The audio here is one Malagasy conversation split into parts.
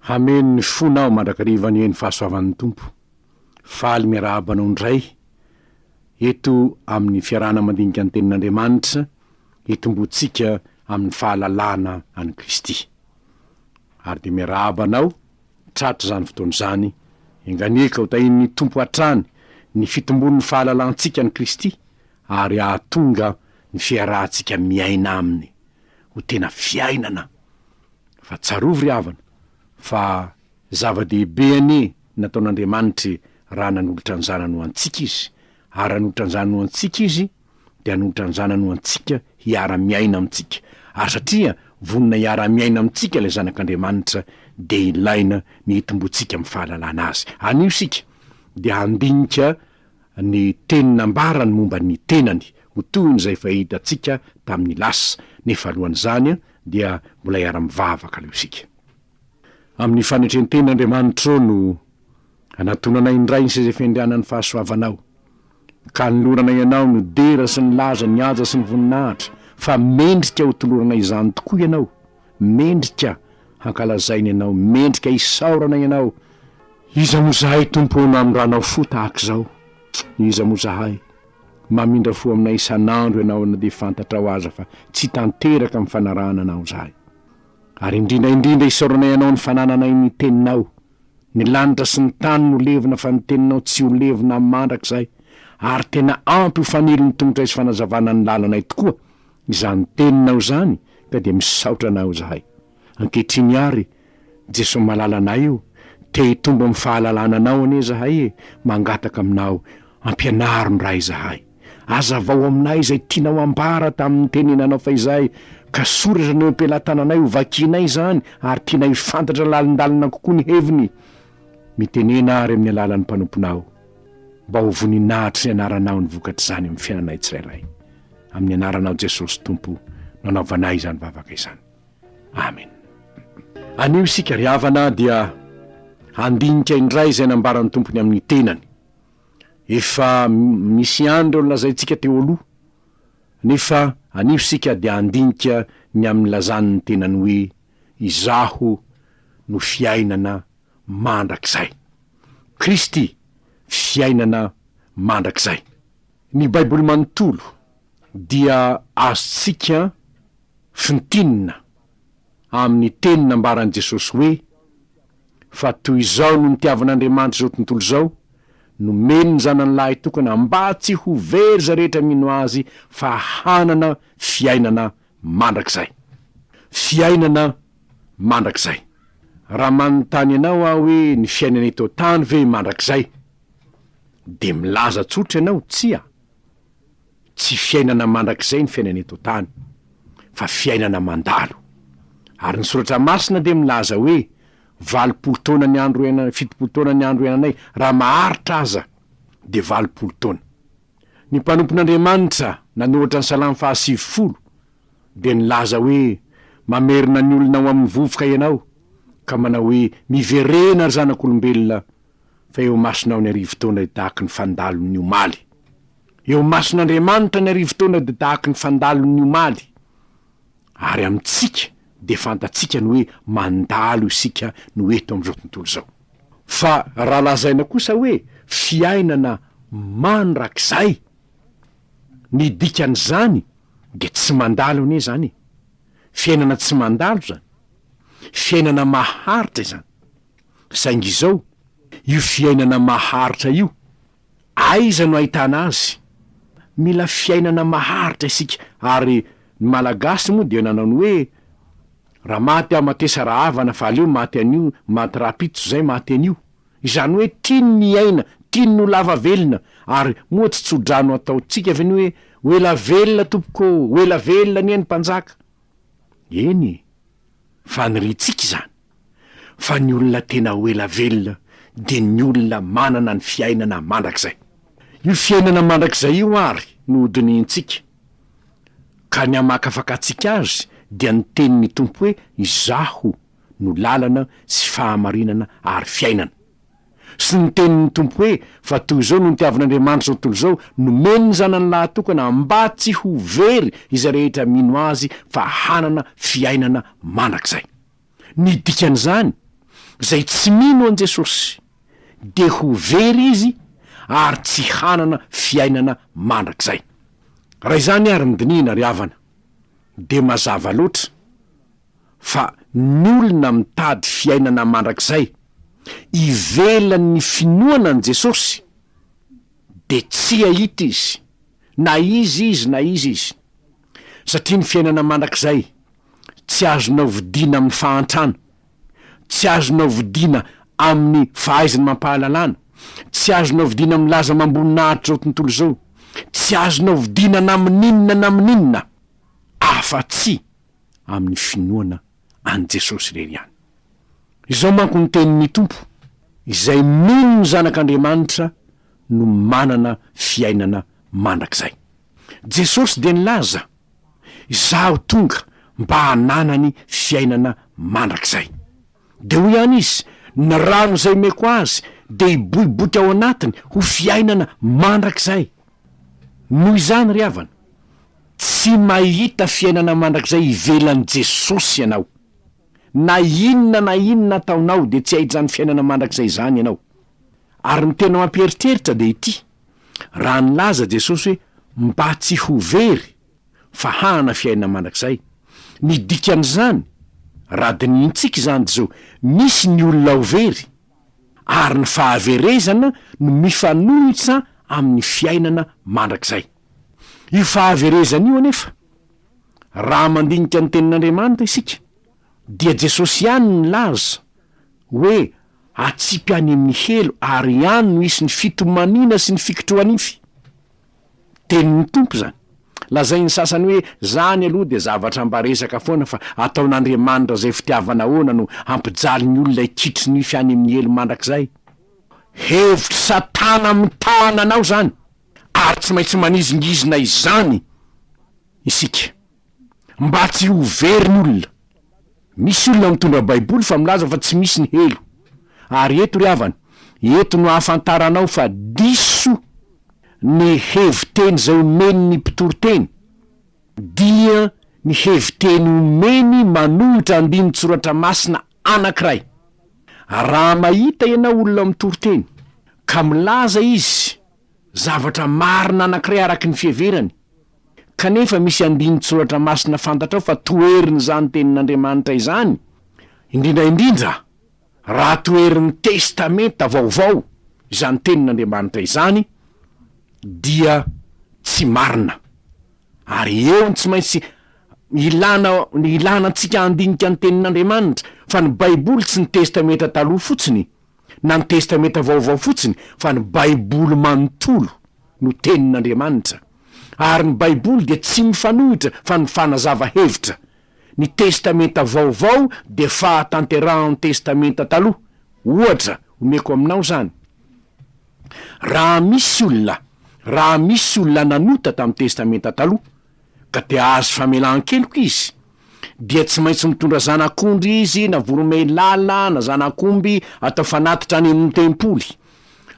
Hameno ny fonao mandrakariva anie ny fahasoavan'ny Tompo. Faly miarahaba anao indray eto amin'ny fiarahana mandinika ny Tenin'Andriamanitra hitomboantsika amin'ny fahalalana an'i Kristy. Ary dia miarahaba anao tratra izany fotoana izany, enganie ka ho tahian'ny Tompo hatrany ny fitombon'ny fahalalantsika an'i Kristy ary hahatonga ny fiarahantsika miaina Aminy ho tena fiainana. Fa tsarovy ry havana fa zava-dehibe anie ny nataon'Andriamanitra e raha nanolotra ny Zanany ho antsika Izy, ary raha nanolotra ny Zanany ho antsika Izy dia hanolotra ny Zanany ho antsika hiara-miaina amintsika, ary satria vonona hiara-miaina amintsika ilay Zanak'Andriamanitra dia ilaina ny hitomboantsika amin'ny fahalalana Azy. Anio isika dia handinika ny teny nambarany momba ny tenany ho tohin'izay efa hitantsika tamin'ny lasa, nefa alohan'izany dia mbola hiara-mivavaka aloha isika. Amin'ny fanetren-tena Andriamanitro no anatonanay indray ny seza fiandrianan'ny fahasoavanao, ka anoloranay Anao ny dera sy ny laza, ny haja sy ny voninahitra, fa mendrika ho tolorana izany tokoa Ianao, mendrika hankalazaina Ianao, mendrika hisaorana Ianao. Iza moa izahay Tompo ô no hamindranao fo tahaka izao? Iza moa izahay? Mamindra fo aminay isan'andro Ianao na dia fantatrao aza fa tsy tanteraka amin'ny fanarahana Anao izahay. Ary indrindra indrindra isaoranay Anao ny fanananay ny Teninao. Ny lanitra sy ny tany no levona fa ny Teninao tsy ho levona mandrakizay. Ary tena ampy ho fanilo ny tongotray sy fanazavana ny lalanay tokoa izany Teninao izany ka dia misaotra Anao izahay. Ankehitriny àry, Jesoa malalanay o, te hitombo amin'ny fahalalana Anao anie izahay e, mangataka Aminao, ampianaro ny Ray izahay. Azavao aminay izay tianao ambara tamin'ny nitenenanao fahizay, ka soratra no eo am-pelatananay ho vakianay izany ary tianay ho fantatra lalindalina kokoa ny heviny. Mitenena àry amin'ny alalan'ny mpanomponao, mba ho voninahitry ny anaranao ny vokatr'izany amin'ny fiainanay tsirairay. Amin'ny anaranao Jesosy Tompo no anaovanay izany vavaka izany. Amen. Anio isika ry havana dia handinika indray izay nambaran'ny Tompony amin'ny tenany. Efa misy ihany ireo nolazaintsika teo aloha, nefa anio isika dia handinika ny amin'ny nilazany ny tenany hoe Izaho no fiainana mandrakizay. Kristy, fiainana mandrakizay. Ny Baiboly manontolo dia azontsika fintinina amin'ny teny nambaran'i Jesosy hoe, Fa toy izao no nitiavan'Andriamanitra izao tontolo izao, nomeny ny Zanany lahitokana mba tsy ho very izay rehetra mino Azy fa hanana fiainana mandrakizay. Fiainana mandrakizay. Raha manontany anao aho hoe ny fiainana eto an-tany ve mandrakizay? Dia milaza tsotra ianao, tsia. Tsy fiainana mandrakizay ny fiainana eto an-tany, fa fiainana mandalo. Ary ny Soratra Masina dia milaza hoe, 80 taona ny andro iainanay, 70 taona ny andro iainanay, raha maharitra aza dia 80 taona. Ny mpanompon'Andriamanitra nanoratra ny Salamo faha-90 dia nilaza hoe, Mamerina ny olona ho amin'ny vovoka Ianao, ka manao hoe, Miverena, ry zanak'olombelona, fa eo imasonao ny arivotaona dia tahaky ny fandalon'ny omaly. Eo imason'Andriamanitra ny arivotaona dia tahaky ny fandalon'ny omaly. Ary amintsika dia fantatsika ny hoe mandalo isika no eto amin'izao tontolo izao. Fa raha lazaina kosa hoe fiainana mandrakizay, ny dikan'izany dia tsy mandalo anie izany e! Fiainana tsy mandalo izany. Fiainana maharitra izany. Saingy izao, io fiainana maharitra io, aiza no ahitana azy? Mila fiainana maharitra isika, ary ny Malagasy moa dia nanao ny hoe, raha maty aho matesa rahavana fa aleo maty anio, maty rahampitso izay maty anio. Izany hoe tiany ny hiaina, tiany ny ho lava velona, ary moa tsy tso-drano ataontsika ve ny hoe, ho ela velona tompoko ô, ho ela velona anie ny mpanjaka. Eny e! Faniriantsika izany. Fa ny olona tena ho ela velona dia ny olona manana ny fiainana mandrakizay. Io fiainana mandrakizay io àry no hodinihintsika, ka ny hamakafakantsika azy dia ny tenin'ny Tompo hoe Izaho no lalana sy fahamarinana ary fiainana. Sy ny tenin'ny Tompo hoe, Fa toy izao no nitiavin'Andriamanitra izao tontolo izao, nomeny ny Zanany lahatokana mba tsy ho very izay rehetra mino Azy fa hanana fiainana mandrakizay. Ny dikan'izany, Izay tsy mino an'i Jesosy dia ho very izy ary tsy hanana fiainana mandrakizay. Raha izany ary ny dinihina ry havana dia mazava loatra fa ny olona mitady fiainana mandrakizay ivelan'ny finoana an'i Jesosy dia tsy hahita izy na iza izy na iza izy satria ny fiainana mandrakizay tsy azonao vidiana amin'ny fahantrana, tsy azonao vidiana amin'ny fahaizana amam-pahalalana, tsy azonao vidiana amin'ny laza amam-boninahitra izao tontolo izao, tsy azonao vidiana na amin'inona na amin'inona afa-tsy amin'ny finoana an'i Jesosy irery ihany. Izao manko ny tenin'ny Tompo, Izay mino ny Zanak'Andriamanitra no manana fiainana mandrakizay. Jesosy dia nilaza, Izaho tonga mba hananany fiainana mandrakizay. Dia hoy ihany Izy, Ny rano izay omeko azy dia hiboiboika ao anatiny ho fiainana mandrakizay. Noho izany ry havana, tsy mahita fiainana mandrakizay ivelan'i Jesosy ianao. Na inona na inona ataonao dia tsy hahita izany fiainana mandrakizay izany ianao. Ary ny tena mampieritreritra dia ity, raha nilaza Jesosy hoe mba tsy ho very fa hanana fiainana mandrakizay, ny dikan'izany, raha dinihintsika izany dia izao, misy ny olona ho very, ary ny fahaverezana no mifanohitra amin'ny fiainana mandrakizay. Io fahaverezana io anefa, raha mandinika ny Tenin'Andriamanitra isika, dia Jesosy ihany no nilaza hoe atsipy any amin'ny helo ary any no hisy ny fitomaniana sy ny fikitroha-nify. Tenin'ny Tompo izany. Lazain'ny sasany hoe zany aloha dia zavatra mba resaka foana fa ataon'Andriamanitra izay fitiavana ahoana no hampijaly ny olona hikitro nify any amin'ny helo mandrakizay. Hevitr'i Satana mitahana anao izany ary tsy maintsy manizingizina izany isika mba tsy ho very ny olona. Misy olona mitondra baiboly fa milaza fa tsy misy ny helo. Ary eto ry havana, eto no ahafantaranao fa diso ny hevi-teny izay omeny ny mpitoriteny, dia ny hevi-teny omeny manohitra andinin-tsoratra masina anankiray. Raha mahita ianao olona mitory teny, ka milaza izy zavatra marina anankiray araky ny fiheverany, Kanefa misy andinin-tsoratra masina fantatrao fa toherin'izany tenin'Andriamanitra izany, indrindra indrindra raha toherin'ny Testamenta Vaovao izany tenin'Andriamanitra izany, dia tsy marina. Ary eo no tsy maintsy ilana ilana antsika handinika ny tenin'Andriamanitra, fa ny Baiboly tsy ny Testamenta Taloha fotsiny, na ny Testamenta Vaovao fotsiny fa ny Baiboly manontolo no Tenin'Andriamanitra. Ary ny Baiboly dia tsy mifanohitra fa mifanazava hevitra. Ny Testamenta Vaovao dia fahatanterahan'ny Testamenta Taloha. Ohatra omeko aminao izany, raha misy olona, raha misy olona nanota tamin'ny Testamenta Taloha, ka te hahazo famelan-keloka izy, dia tsy maintsy mitondra zanak'ondry izy na voromailala na zanak'omby atao fanatitra any amin'ny tempoly,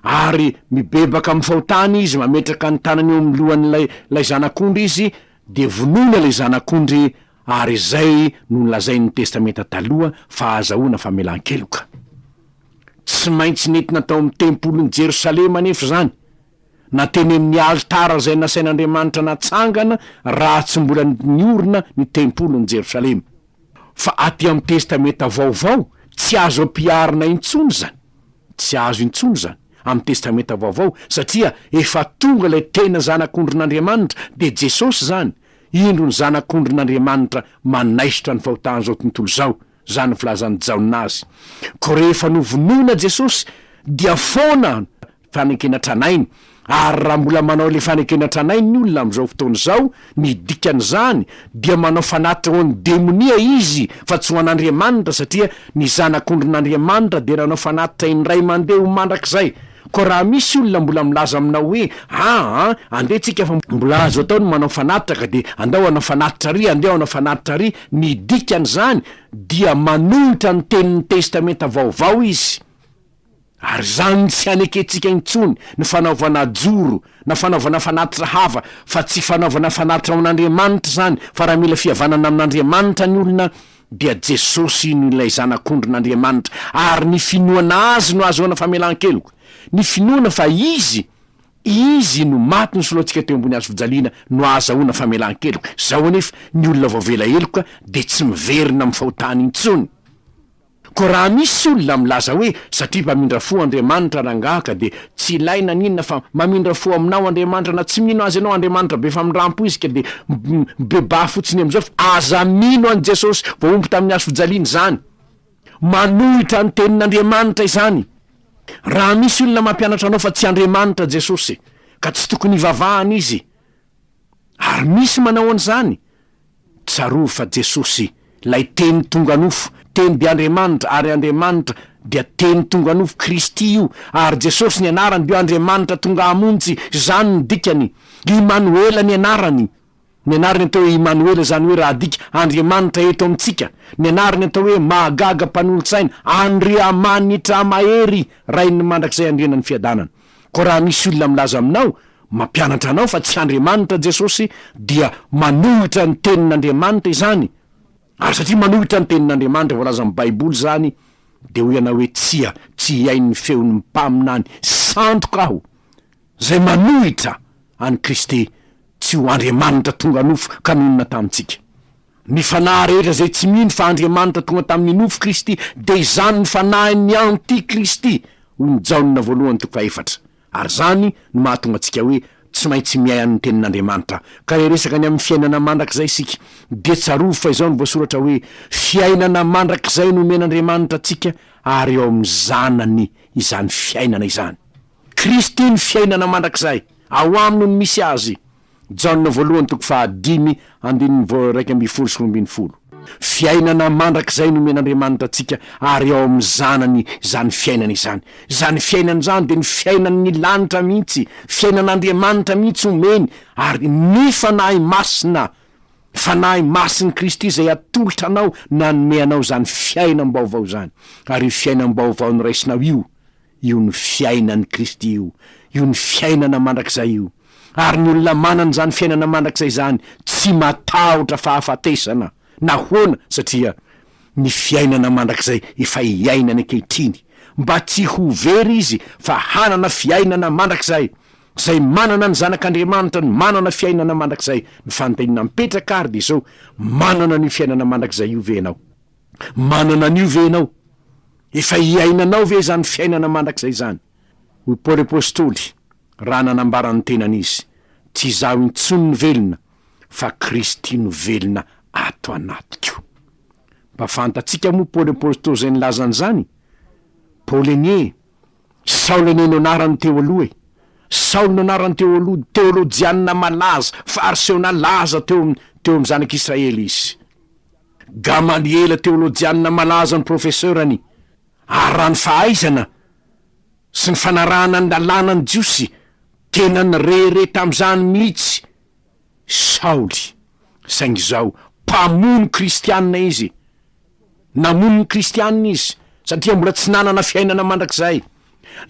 ary mibebaka amin'ny fahotany izy, mametraka ny tanany eo amin'ny lohan'ilay ilay zanak'ondry izy, dia vonoina ilay zanak'ondry, ary izay no nolazain'ny Testamenta Taloha fa ahazahoana famelan-keloka. Tsy maintsy nentina tao amin'ny tempolin'i Jerosalema anefa izany. na teny amin'ny alitara izay nasain'Andriamanitra natsangana raha tsy mbola niorina ny tempolin'i Jerosalema. Fa aty amin'ny Testamenta Vaovao, tsy azo ampiharina intsony izany. Tsy azo intsony izany amin'ny Testamenta Vaovao, satria efa tonga ilay tena Zanak'ondrin'Andriamanitra, dia Jesosy izany, Indro ny Zanak'ondrin'Andriamanitra manaisotra ny fahotan'izao tontolo izao. Izany ny filazan'i Jaona azy. Koa rehefa novonoina Jesosy, dia foana Fanekena tranainy. Ary raha mbola manao ilay fanekena tranainy ny olona amin'izao fotoana izao, ny dikan'izany dia manao fanatitra ho an'ny demonia izy fa tsy ho an'Andriamanitra satria ny Zanak'ondrin'Andriamanitra dia nanao fanatitra indray mandeha ho mandrakizay. Koa raha misy olona mbola milaza aminao hoe, Aa, andeha tsika fa mbola azo atao ny manao fanatitra ka dia andao hanao fanatitra ary, andeha hanao fanatitra ary, ny dikan'izany dia manohitra ny tenin'ny Testamenta Vaovao izy. Ary izany tsy hanekentsika intsony ny fanaovana joro na fanaovana fanatitra hafa fa tsy fanaovana fanatitra ho an'Andriamanitra izany fa raha mila fihavanana amin'Andriamanitra ny olona. dia Jesosy no ilay Zanak'ondrin'Andriamanitra, ary ny finoana Azy no ahazoana famelan-keloka. Ny finoana fa Izy, Izy no maty nisolo antsika teo ambony hazo fijaliana no ahazahoana famelan-keloka. Izao anefa, ny olona voavela heloka dia tsy miverina amin'ny fahotany intsony. Koa raha misy olona milaza hoe satria mpamindra fo Andriamanitra rangaha ka dia tsy ilaina n'inona fa mamindra fo aminao Andriamanitra na tsy mino azy ianao Andriamanitra be famindrampo izy ka dia mibebaha fotsiny amin'izao fa aza mino an'i Jesosy voahombo tamin'ny hazo fijaliana izany. Manohitra ny tenin'Andriamanitra izany. Raha misy olona mampianatra anao fa tsy Andriamanitra Jesosy ka tsy tokony hivavahana izy Ary misy manao an'izany? Tsarovy fa Jesosy, ilay Teny tonga nofo, Teny dia Andriamanitra, ary Andriamanitra dia Teny tonga nofo, Kristy io, ary Jesosy ny anarany dia Andriamanitra tonga hamonjy, izany no dikany. Imanoela ny anarany. Ny anarany atao hoe Imanoela, izany hoe raha adika, Andriamanitra eto amintsika. Ny anarany atao hoe Mahagaga Mpanolotsaina, Andriamanitra Mahery, Rain'ny Mandrakizay Andrianan'ny Fiadanana. Koa raha misy olona milaza aminao, mampianatra anao fa tsy Andriamanitra Jesosy dia manohitra ny tenin'Andriamanitra izany, ary satria manohitra ny tenin'Andriamanitra voalazan'ny Baiboly izany dia hoy ianao hoe tsia, tsy hihaino ny feon'ny mpaminany sandoka aho, izay manohitra an'i Kristy tsy ho Andriamanitra tonga nofo ka nonina tamintsika. Ny fanahy rehetra izay tsy mino fa Andriamanitra tonga tamin'ny nofo Kristy dia izany ny fanahin'ny antikristy, hoy ny Jaona voalohany toko fahefatra. Ary izany no mahatonga antsika hoe tsy maintsy mihaino ny Tenin'Andriamanitra. Ka hiresaka ny amin'ny fiainana mandrakizay isika, dia tsarovy fa izao no voasoratra hoe, Fiainana mandrakizay no omen'Andriamanitra antsika, ary ao amin'ny Zanany izany fiainana izany. Kristy no fiainana mandrakizay, ao Aminy no misy azy. Jaona voalohany toko fahadimy andininy vao 11 sy 12. Fiainana mandrakizay no omen'Andriamanitra antsika ary ao amin'ny Zanany izany fiainana izany. Izany fiainana izany dia ny fiainan'ny lanitra mihitsy, fiainan'Andriamanitra mihitsy omeny ary ny Fanahy Masina, Fanahy Masin'i Kristy izay atolotra anao nanome anao izany fiainam-baovao izany. Ary io fiainam-baovao noraisinao io Io no fiainan'i Kristy io. Io no fiainana mandrakizay io. Ary ny olona manana izany fiainana mandrakizay izany tsy matahotra fahafatesana. Nahoana? Satria ny fiainana mandrakizay efa iainany ankehitriny. Mba tsy ho very izy fa hanana fiainana mandrakizay. Izay manana ny Zanak'Andriamanitra no manana fiainana mandrakizay. Ny fanontaniana mipetraka ary dia izao, manana an'io fiainana mandrakizay io ve ianao? Manana an'io ve ianao? Efa iainanao ve izany fiainana mandrakizay izany? Hoy Paoly Apostoly raha nanambara ny tenany izy, Tsy izaho intsony no velona, fa Kristy no velona ato anatiko. Mba fantatsika moa Paoly Apostoly izay nilaza an'izany? Paoly anie, Saoly anie no anarany teo aloha e! Saoly no anarany teo aloha, teolojianina malaza, fariseo nalaza teo teo amin'ny zanak'Israely izy. Gamaliela, teolojianina malaza ny profeseurany, ary raha ny fahaizana sy ny fanarahana ny lalàna ny Jiosy, tena nirehareha tamin'izany mihitsy Saoly. Saingy izao, mpamono kristianina izy. Namono ny kristianina izy, satria mbola tsy nanana fiainana mandrakizay.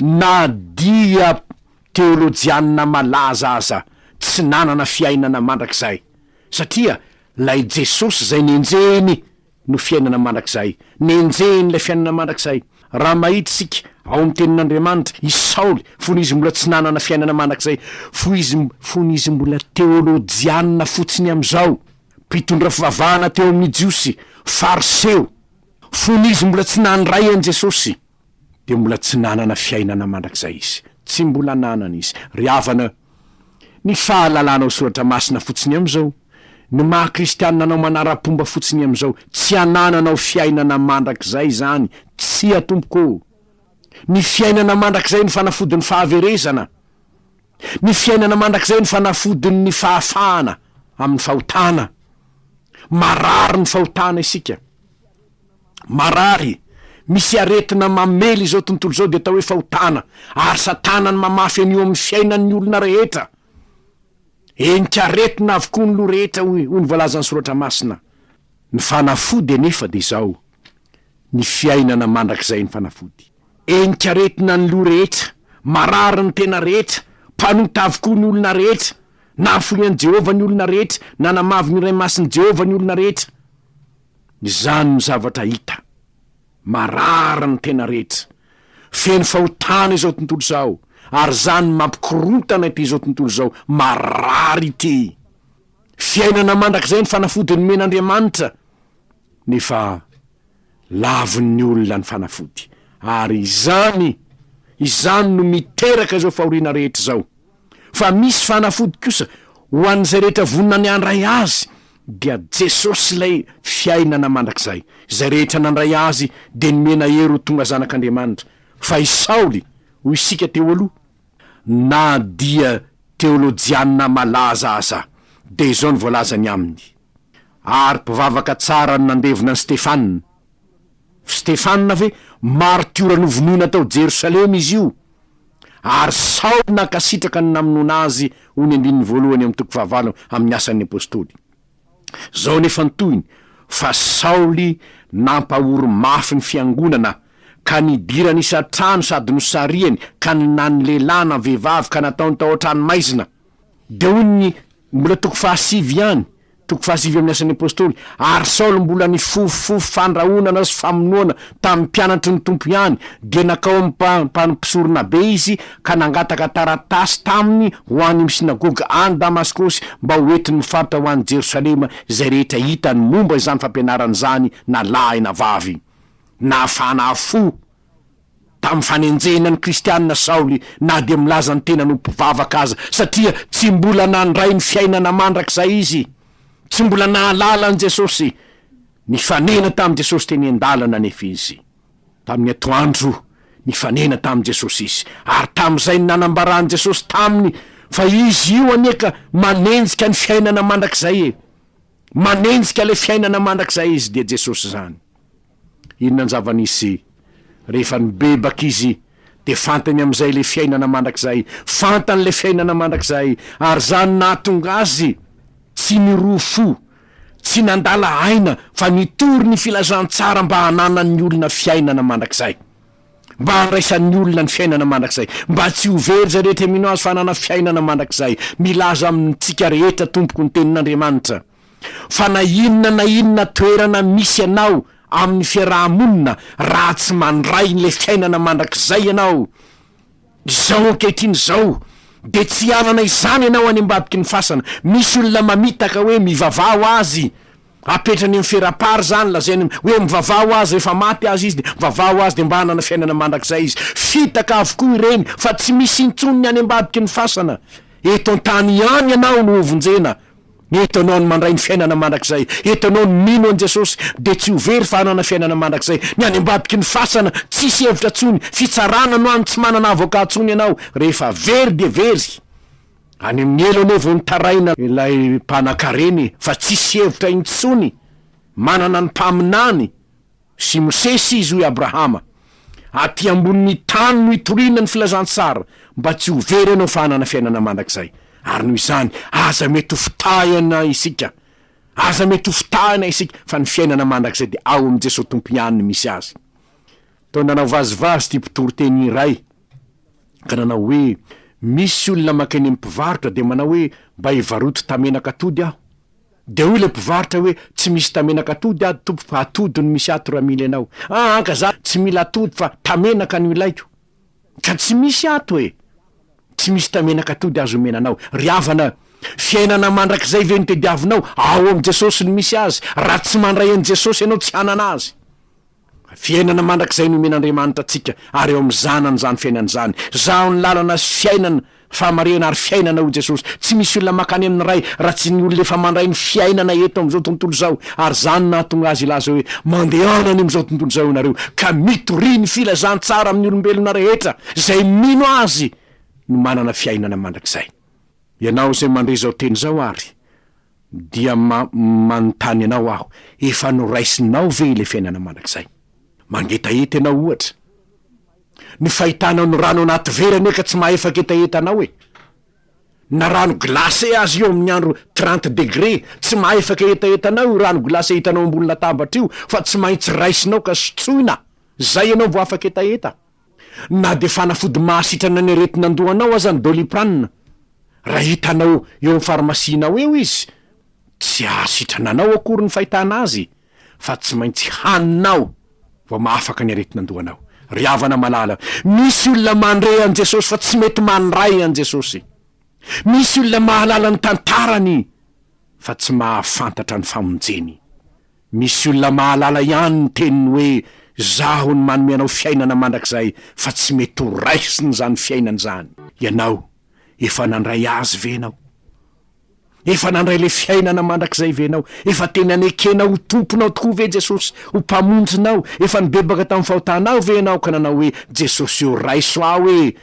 Na dia teolojianina malaza aza, tsy nanana fiainana mandrakizay. Satria Ilay Jesosy izay nenjehiny no fiainana mandrakizay. Nenjehiny ilay fiainana mandrakizay. Raha mahita isika ao amin'ny Tenin'Andriamanitra, i Saoly, fony izy mbola tsy nanana fiainana mandrakizay, fony izy, fony izy mbola teolojianina fotsiny amin'izao, mpitondra fivavahana teo amin'ny Jiosy, Fariseo, fony izy mbola tsy nandray an'i Jesosy, dia mbola tsy nanana fiainana mandrakizay izy. Tsy mbola nanana izy. Ry havana, ny fahalalanao soratra masina fotsiny amin'izao, ny maha kristianina anao manara-pomba fotsiny amin'izao, tsy anananao fiainana mandrakizay izany. Tsia tompoko ô! Ny fiainana mandrakizay no fanafodin'ny fahaverezana. Ny fiainana mandrakizay no fanafodin'ny fahafahana amin'ny fahotana. Marary ny fahotana isika. Marary, misy aretina mamely izao tontolo izao dia atao hoe fahotana, ary satana no mamafy an'io amin'ny fiainan'ny olona rehetra. Henik'aretina avokoa ny loha rehetra hoy hoy ny voalazan'ny soratra masina. Ny fanafody anefa dia izao, ny fiainana mandrakizay ny fanafody. Henik'aretina ny loha rehetra, marary ny tena rehetra, mpanota avokoa ny olona rehetra, nahafoy an'i Jehovah ny olona rehetra, nanamavo ny Iray Masin'i Jehovah ny olona rehetra. Izany no zavatra hita. Marary ny tena rehetra. Feno fahotana izao tontolo izao, ary izany no mampikorontana ity izao tontolo izao marary ity. Fiainana mandrakizay ny fanafody nomen'Andriamanitra, nefa lavin'ny olona ny fanafody. Ary izany, izany no miteraka izao fahoriana rehetra izao. Fa misy fanafody kosa ho an'izay rehetra vonona ny handray azy, dia Jesosy ilay fiainana mandrakizay. Izay rehetra nandray azy dia nomena hery ho tonga zanak'Andriamanitra. Fa i Saoly, hoy isika teo aloha, na dia teolojiana malaza aza, dia izao no voalazany aminy, Ary mpivavaka tsara no nandevona an'i Stefana. Stefana ve? Martiora novonoina tao Jerosalema izy io, ary Saoly nankasitraka ny namonoana azy, hoy ny andininy voalohany amin'ny toko fahavalo amin'ny Asan'ny Apostoly. Izao anefa ny tohiny, Fa Saoly nampahory mafy ny fiangonana, ka nidirany isan-trano sady nosarihany, ka na ny lehilahy na ny vehivavy, ka nataony tao an-tranomaizina. Dia hoy ny, mbola toko fahasivy ihany, toko fahasivy amin'ny Asan'ny Apostoly, Ary Saoly mbola nifofofofo fandrahonana sy famonoana tamin'ny mpianatry ny Tompo ihany, dia nankao amin'ny mpanompisoronabe izy ka nangataka taratasy taminy ho any amin'ny synagoga any Damaskosy mba ho entiny mifaritra ho any Jerosalema izay rehetra hitany momba izany fampianarana izany na lahy na vavy. Nahafana fo. Tamin'ny fanenjehina ny kristianina Saoly na dia milaza ny tenany ho mpivavaka aza, satria tsy mbola nandray ny fiainana mandrakizay izy, tsy mbola nahalala an'i Jesosy. Nifanena tamin'i Jesosy teny an-dalana anefa izy. Tamin'ny atoandro, nifanena tamin'i Jesosy izy, ary tamin'izay no nanambaran'i Jesosy taminy fa izy io anie ka manenjika ny fiainana mandrakizay e! Manenjika ilay fiainana mandrakizay izy, dia Jesosy izany. Inona ny zava-nisy? Rehefa nibebaka izy, dia fantany amin'izay ilay fiainana mandrakizay. Fantany ilay fiainana mandrakizay, ary izany no nahatonga azy tsy niroa fo, tsy nandala aina, fa nitory ny filazantsara mba hananan'ny olona fiainana mandrakizay. Mba handraisan'ny olona ny fiainana mandrakizay. Mba tsy ho very izay rehetra mino azy fa hanana fiainana mandrakizay. Milaza amintsika rehetra tompoko ny tenin'Andriamanitra. Fa na inona na inona toerana misy anao amin'ny fiaraha-monina, raha tsy mandray ilay fiainana mandrakizay ianao, izao ankehitriny izao, dia tsy hanana izany ianao any ambadiky ny fasana. Misy olona mamitaka hoe mivavaha ho azy, apetrany amin'ny ferapara izany, lazainy hoe mivavaha ho azy rehefa maty aza izy dia mivavaha ho azy dia mba hanana fiainana mandrakizay izy. Fitaka avokoa ireny fa tsy misy intsony ny any ambadiky ny fasana. Eto an-tany ihany ianao no hovonjena. Eto ianao no mandray ny fiainana mandrakizay. Eto ianao no mino an'i Jesosy, dia tsy ho very fa hanana fiainana mandrakizay. Ny any ambadiky ny fasana, tsisy hevitra intsony, fitsarana no any, tsy manana avocat intsony ianao. Rehefa very dia very. Any amin'ny helo anie vao nitaraina ilay mpanan-karena e, fa tsisy hevitra intsony. Manana ny mpaminany. Sy Mosesy izy, hoy Abrahama. Aty ambonin'ny tany no itoriana ny filazantsara, mba tsy ho very ianao fa hanana fiainana mandrakizay. Ary noho izany, aza mety ho fitahina isika. Aza mety ho fitahina isika, fa ny fiainana mandrakizay dia ao amin'i Jesoa Tompo ihany no misy azy. Toa nanao vazivazy ity mpitoriteny iray, ka nanao hoe, Misy olona mankeny amin'ny mpivarotra dia manao hoe, mba hivaroto tamenak'atody aho. Dia hoy ilay mpivarotra hoe, tsy misy tamenaka atody ato tompoko fa atody no misy ato raha mila ianao. Aa ka za tsy mila atody fa tamenaka no ilaiko. Ka tsy misy ato e! Tsy misy tamenaka atody azo omena anao. Ry havana, fiainana mandrakizay ve no tediavinao? Ao amin'i Jesosy no misy azy. Raha tsy mandray an'i Jesosy ianao tsy hanana azy. Fiainana mandrakizay no omen'Andriamanitra antsika, ary eo amin'ny Zanany izany fiainana izany. Izaho ny lalana sy fiainana, fahamarinana ary fiainana, hoy Jesosy. Tsy misy olona mankany amin'ny Ray raha tsy ny olona efa mandray ny fiainana eto amin'izao tontolo izao, ary izany no nahatonga Azy hilaza hoe, Mandehana any amin'izao tontolo izao ianareo, ka mitoria ny filazantsara amin'ny olombelona rehetra, izay mino Azy no manana fiainana mandrakizay. Ianao izay mandre izao teny izao àry, Dia manontany anao aho, efa noraisinao ve ilay fiainana mandrakizay? Mangetaheta ianao ohatra. Ny fahitanao ny rano anaty vera anie ka tsy mahaefa-ketaheta anao e! Na rano glacé aza io amin'ny andro trente degré, tsy mahaefa-kehetaheta anao io rano glacé hitanao ambony latabatra io fa tsy maintsy raisinao ka sotsoina, zay ianao vao afa-ketaheta. Na dia fanafody mahasitrana ny aretin'andohanao aza ny Doliprane, raha hitanao eo amin'ny farmasianao eo izy, tsy hahasitrana anao akory ny fahitana azy. fa tsy maintsy haninao vao mahafaka ny aretin'andohanao. Ry havana malala, misy olona mandre an'i Jesosy fa tsy mety mandray an'i Jesosy. Misy olona mahalala ny tantarany fa tsy mahafantatra ny famonjeny. Misy olona mahalala ihany ny teniny hoe Izaho no manome anao fiainana mandrakizay fa tsy mety ho raisiny izany fiainana izany. Ianao, efa nandray Azy ve ianao? Efa nandray ilay fiainana mandrakizay ve ianao? Efa tena nekenao ho Tomponao tokoa ve Jesosy, ho Mpamonjinao? Efa nibebaka tamin'ny fahotanao ve ianao ka nanao hoe, Jesosy ô, raiso aho e!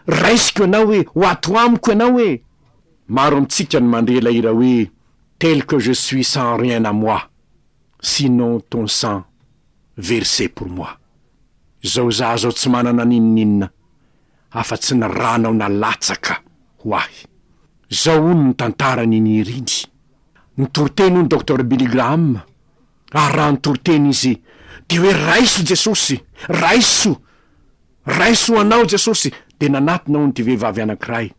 Raisiko ianao e! Ho ato amiko ianao e! Maro amintsika no mandre ilay hira hoe Tel que je suis sans rien à moi, sinon ton sang versé pour moi. Izao izaho izao tsy manana n'inon'inona afa-tsy ny rànao nalatsaka ho ahy. Izao hono ny tantaran'i Niriny. Nitory teny hono Docteur Billy Graham, ary raha nitory teny izy dia hoe raiso Jesosy, raiso, raiso ho anao Jesosy, dia nanatona hono ity vehivavy anankiray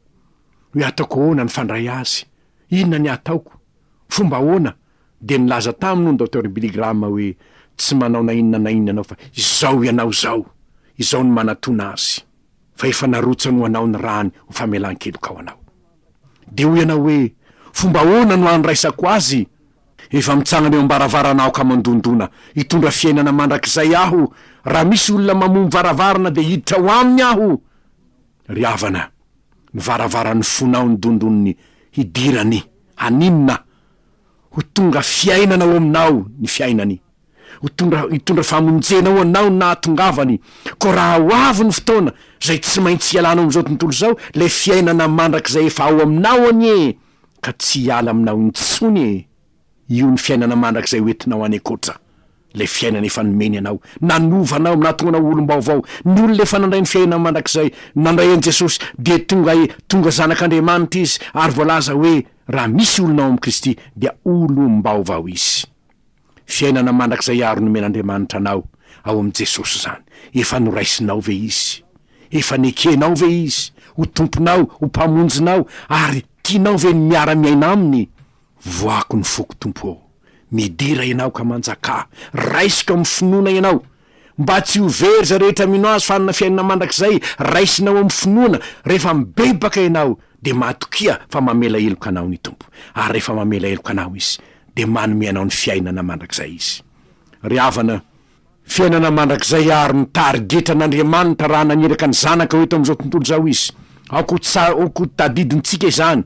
hoe ataoko ahoana ny fandray azy, inona ny hataoko, fomba ahoana, dia nilaza taminy hono Docteur Billy Graham hoe tsy manao na inona na inona ianao fa izao ianao izao, izao no manatona azy. Fa efa narotsany ho anao ny rany ho famelan-keloka ho anao. Dia hoy ianao hoe, Fomba ahoana no handraisako azy? Efa mitsangana eo am-baravarana aho ka mandondona. Hitondra fiainana mandrakizay aho. Raha misy olona mamoha ny varavarana dia hiditra ao aminy aho. Ry havana, ny varavaran'ny fonao ny dondoniny hidirany haninona? Ho tonga fiainana ao aminao ny fiainany. Ho tonga hitondra famonjena ho anao ny nahatongavany. Koa raha ho avy ny fotoana izay tsy maintsy hialanao amin'izao tontolo izao, ilay fiainana mandrakizay efa ao aminao anie ka tsy hiala aminao intsony e! Io ny fiainana mandrakizay ho entinao any ankoatra ilay fiainana efa nomeny anao, nanova anao, nahatonga anao ho olom-baovao. Ny olona efa nandray ny fiainana mandrakizay, nandray an'i Jesosy, dia tonga tonga zanak'Andriamanitra izy, ary voalaza hoe raha misy olona ao amin'i Kristy dia olom-baovao izy. Fiainana mandrakizay àry nomen'Andriamanitra anao ao amin'i Jesosy izany. Efa noraisinao ve Izy? Efa nekenao ve Izy ho Tomponao, ho Mpamonjinao, ary tianao ve ny miara-miaina Aminy? Voako ny foko, Tompo ô. Midira Ianao ka manjakà. Raisiko amin'ny finoana Ianao. Mba tsy ho very izay rehetra mino Azy fa hanana fiainana mandrakizay. Raisinao amin'ny finoana. Rehefa mibebaka ianao, dia matokia fa mamela heloka anao ny Tompo. Ary rehefa mamela heloka anao Izy, dia manome anao ny fiainana mandrakizay Izy. Ry havana, fiainana mandrakizay àry no tarigetran'Andriamanitra raha naniraka ny Zanaka ho eto amin'izao tontolo izao Izy. Aoka ho tsa, aoka ho tadidintsika izany,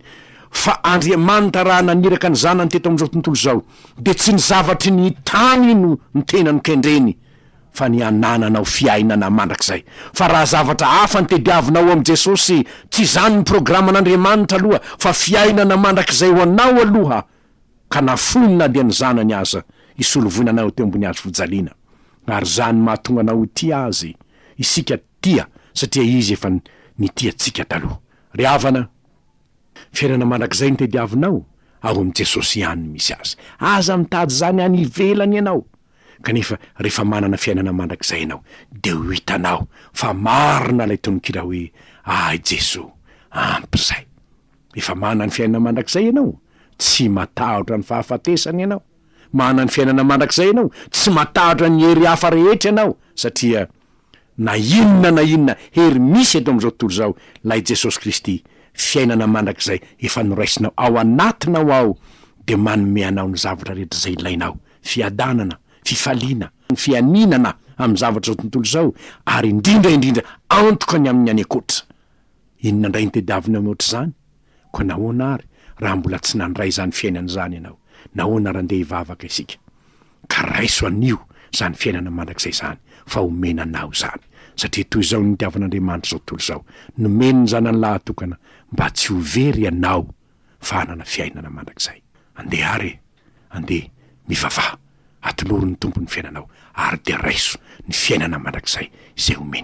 fa Andriamanitra raha naniraka ny Zanany teto amin'izao tontolo izao, dia tsy ny zavatry ny tany no no tena nokendreny, fa ny hanananao fiainana mandrakizay. Fa raha zavatra hafa no tediavinao ao amin'i Jesosy, tsy izany ny programan'Andriamanitra aloha, fa fiainana mandrakizay ho anao aloha, ka nafoiny na dia ny Zanany aza hisolo voina anao teo ambony hazo fijaliana. Ary izany no mahatonga anao ho tia Azy. Isika tia satria Izy efa nitia antsika taloha. Ry havana, fiainana mandrakizay no tediavinao? Ao amin'i Jesosy ihany no misy azy. Aza mitady izany any ivelany ianao. Kanefa rehefa manana fiainana mandrakizay ianao dia ho hitanao fa marina ilay tononkira hoe Ahy Jesoa, ampy izay. Efa manana ny fiainana mandrakizay ianao, tsy matahotra ny fahafatesana ianao. Manana ny fiainana mandrakizay ianao, tsy matahotra ny hery hafa rehetra ianao satria na inona na inona hery misy eto amin'izao tontolo izao, ilay Jesosy Kristy, fiainana mandrakizay efa noraisinao ao anatinao ao dia manome anao ny zavatra rehetra izay ilainao. fiadanana, fifaliana, fianinana amin'ny zavatra izao tontolo izao ary indrindra indrindra antoka ny amin'ny any ankoatra. Inona indray no tediavinao mihoatra izany? Koa nahoana àry raha mbola tsy nandray izany fiainana izany ianao? Nahoana raha ndeha hivavaka isika? Ka raiso anio izany fiainana mandrakizay izany fa homena anao izany. Satria toy izao no nitiavan'Andriamanitra izao tontolo izao, nomeny ny Zanany lahatokana mba tsy ho very ianao fa hanana fiainana mandrakizay. Andeha àry e! Andeha, mivavaha, atolory ny Tompo ny fiainanao, ary dia raiso ny fiainana mandrakizay izay omeny.